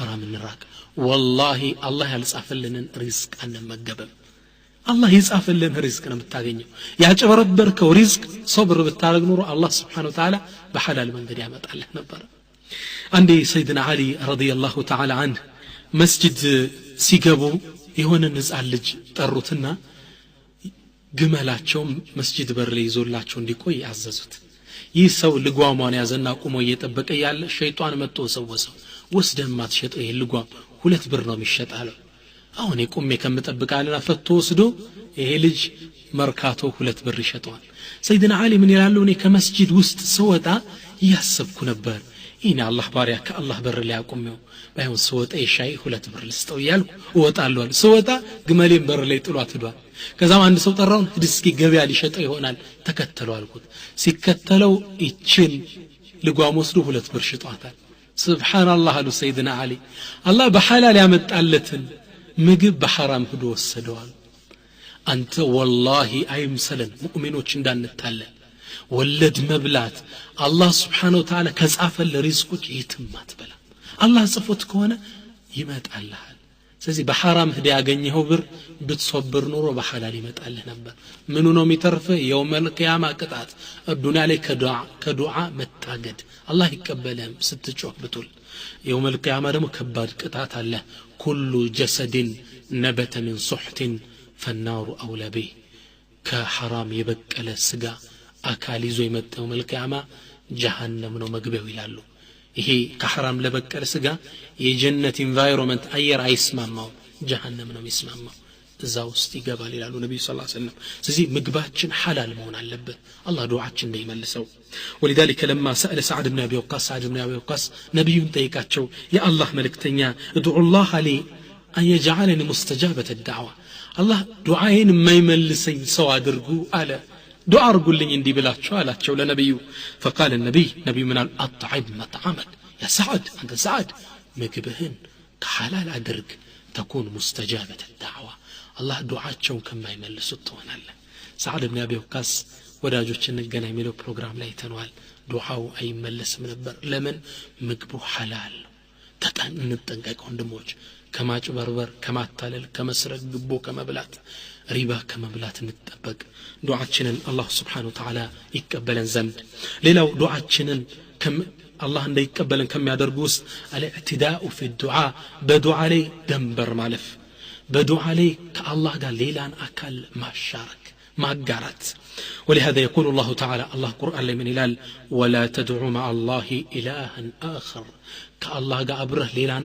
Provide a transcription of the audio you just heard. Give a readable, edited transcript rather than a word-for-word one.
ከሐራም እንራቅ። ወላሂ አላህ ያልጻፈልንን ሪዝቅ አንመገብም። አላህ የጻፈልን ሪዝቅ ነው የምታገኘው። ያጭበረበርከው ሪዝቅ ሶብር ብታረግ ኖሮ አላህ سبحانه وتعالى በሐላል መንገድ ያመጣልህ ነበር። አንዴ ሰይድና ዓሊ رضي الله تعالى عنه መስጂድ ሲገቡ የሆነ ህፃን ልጅ ጠሩትና ግመላቸው መስጂድ በር ላይ ይዞላቸው እንዲቆይ አዘዙት። ይህ ሰው ልጓሟን ያዘና ቁሞ እየጠበቀ ያለ ሸይጣን መጥቶ ወሰወሰው። ወስደህ ማትሸጠው ይሄ ልጓም 2 ብር ነው የሚሸጥ አለው። አሁን የቁሜ ከምጠብቅ አለና ፈቶ ወስዶ ይሄ ልጅ መርካቶ 2 ብር ይሸጠዋል። ሰይድና ዓሊ ምን ይላሉ? እኔ ከመስጂድ ውስጥ ስወጣ እያሰብኩ ነበር፣ ይህን አላህ ባሪያ ከአላህ በር ላይ አቁሜው ባይሆን ስወጣ የሻይ 2 ብር ልስጠው እያልኩ እወጣለሁ አለ። ስወጣ ግመሌን በር ላይ ጥሏት ሂዷል። ከዛም አንድ ሰው ጠራውን፣ ሂድ እስኪ ገበያ ሊሸጠው ይሆናል ተከተለው አልኩት። ሲከተለው ይችን ልጓም ወስዶ 2 ብር ሽጧታል። ስብሓንላህ አሉ ሰይድና ዓሊ፣ አላህ በሐላል ያመጣለትን ምግብ በሐራም ሂዶ ወሰደዋል። አንተ ወላሂ አይምሰለን፣ ሙእሚኖች እንዳንታለን። ወለድ መብላት አላህ سبحانه وتعالى ከጻፈልህ ሪዝቆች የትም አትበላ። አላህ ጽፎት ከሆነ ይመጣልሃል። ስለዚህ በሐራም ህደ ያገኘኸው ብር ብትሶብር ኑሮ በሐላል ይመጣልህ ነበር። ምኑ ነው የሚተርፍህ? يوم القيامة ቅጣት፣ ዱንያ ላይ ከዱዓ መታገድ፣ አላህ ይቀበልህም ስትጮህ ብትውል። يوم القيامة ደግሞ ከባድ ቅጣት አለ። كل جسد نبت من سحت فالنار أولى به። ከሐራም የበቀለ ስጋ አካል ይዞ የመጣው يوم القيامة ጀሃነም ነው መግቢያው ይላሉ። ይሄ ከሐራም ለበቀለ ስጋ የጀነት environment አየር አይስማማውም፣ ጀሃነም ነው የሚስማማው፣ እዛ ውስጥ ይገባል ይላሉ ነቢዩ ስ ሰለም። ስለዚህ ምግባችን ሐላል መሆን አለበት አላህ ዱዓችን እንዳይመልሰው። ولذلك لما سأل سعد بن أبي وقاص፣ سعد بن أبي وقاص ነቢዩን ጠይቃቸው፣ የአላህ መልእክተኛ ادع الله لي أن يجعلني مستجابة الدعوة፣ አላህ ዱዓዬን የማይመልሰኝ ሰው አድርጉ አለ፣ ዱዓ አርጉልኝ እንዲህ ብላቸው አላቸው ለነቢዩ። فقال النبي፣ ነቢዩ ምናል? أطعم مطعمك يا سعد፣ አንተ ሰዓድ ምግብህን ከሐላል አድርግ፣ تكن مستجابة الدعوة፣ አላህ ዱዓቸውን ከማይመልሱት ትሆናለህ። ሰዓድ ብን አቢ ወቃስ ወዳጆች እንገናኝ የሚለው ፕሮግራም ላይ ተነዋል። ዱዓው አይመለስም ነበር። ለምን? ምግቡ ሐላል ነው። እንጠንቀቅ ወንድሞች፣ ከማጭበርበር፣ ከማታለል፣ ከመስረቅ፣ ግቦ ከመብላት፣ ሪባ ከመብላት እንጠበቅ ዱዓችንን አላሁ سبحانه وتعالى ይቀበለን ዘንድ። ሌላው ዱዓችንን አላህ እንዳይቀበለን ከሚያደርጉ ውስጥ الاعتداء في الدعاء፣ በዱዓ ላይ ደንበር ማለፍ፣ በዱዓ ላይ ከአላህ ጋር ሌላን አካል ማሻረክ፣ ማጋራት። ولهذا يقول الله تعالى፣ الله قرآن ላይ ምን ይላል? ولا تدع مع الله إلها آخر፣ ከአላህ ጋር አብረህ ሌላን